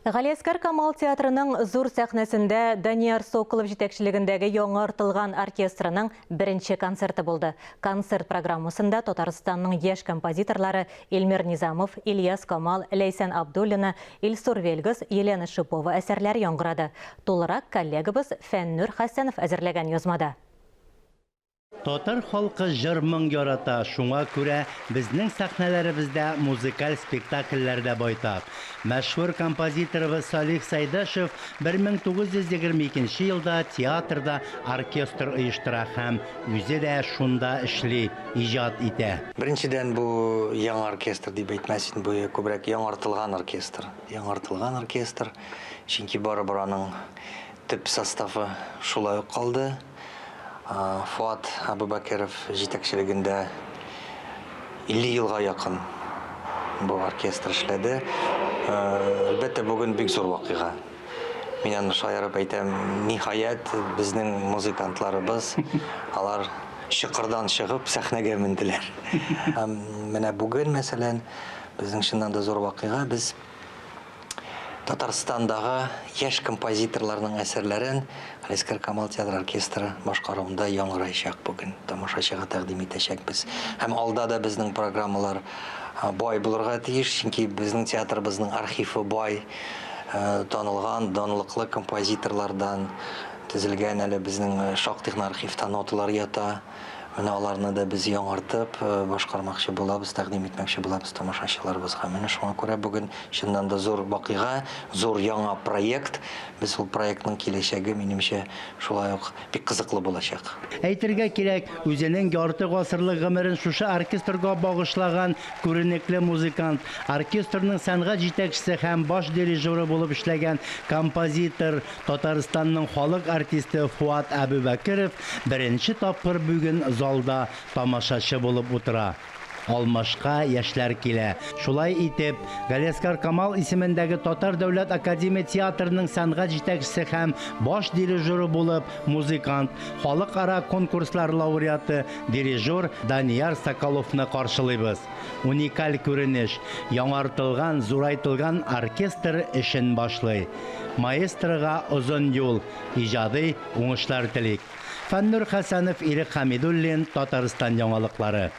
Галиәсгар Камал театрының зур сәхнәсендә Данияр Соколов җитәкчелегендәге яңартылган оркестрының беренче концерты булды. Концерт программасында Татарстанның яшь композиторлары Эльмир Низамов, Ильяс Камал, Ләйсән Абдуллина, Илсур Вельгас, Елена Шипова әсәрләре яңгырады. Тулырак коллегабыз Фәннүр Хәсәнов әзерләгән язмада. Татар халкы җыр-моң ярата, шуңа күрә безнең сәхнәләребездә музыкаль спектакльләр дә байтак. Мәшһүр композиторыбыз Салих Сәйдәшев 1922 елда театрда оркестр оештыра һәм үзе дә шунда эшли, иҗат итә. Беренчедән, бу яңа оркестр дип әйтмәс идем, бу күбрәк яңартылган оркестр. Яңартылган оркестр, чөнки барыбер аның төп составы шулай ук калды. Фоат Абубәкеров җитәкчелегендә 50 елга якын бу оркестр эшләде. Әлбәттә, бүген бик зур вакыйга. Мин аны шаярып әйтәм, ниһаять, безнең музыкантларыбыз, алар чокырдан чыгып сәхнәгә менделәр. Һәм менә бүген, мәсәлән, безнең чыннан да зур вакыйга, без Татарстандагы яшь композиторларның әсәрләрен Галиәсгар Камал театр оркестры башкаруында яңгыраячак бүген. Тамашачыга тәкъдим итәчәкбез. Һәм алда да безнең программалар бай булырга тиеш, чөнки безнең театрыбызның архивы бай, танылган, данлыклы композиторлардан төзелгән әле безнең шактый гына архивта ноталар ята. Менә аларны да без яңартып башкармакчы булабыз, тәкъдим итмәкче булабыз тамашачыларыбызга. Менә шуңа күрә бүген чыннан да зур вакыйга, зур яңа проект. Без ул проектның киләчәге, минемчә, шулай ук бик кызыклы булачак. Әйтергә кирәк, үзенең ярты гасырлык гомерен шушы оркестрга багышлаган күренекле музыкант, оркестрның сәнгать җитәкчесе һәм баш дирижеры булып эшләгән композитор, Татарстанның халык артисты Фуат Әбүбәкеров беренче тапкыр бүген залда тамашачы булып утыра. Алмашка яшьләр килә. Шулай итеп, Галиәсгар Камал исемендәге Татар дәүләт академия театрының сәнгать җитәкчесе һәм баш дирижеры булып музыкант, халыкара конкурслар лауреаты, дирижер Данияр Соколовны каршылыйбыз. Уникаль күренеш, яңартылган, зурайтылган оркестр эшен башлый. Маэстрога озын юл, иҗади уңышлар телик. Фәннур Хәсәнов, Ирек Хәмидуллин, Татарстан яңалыклары.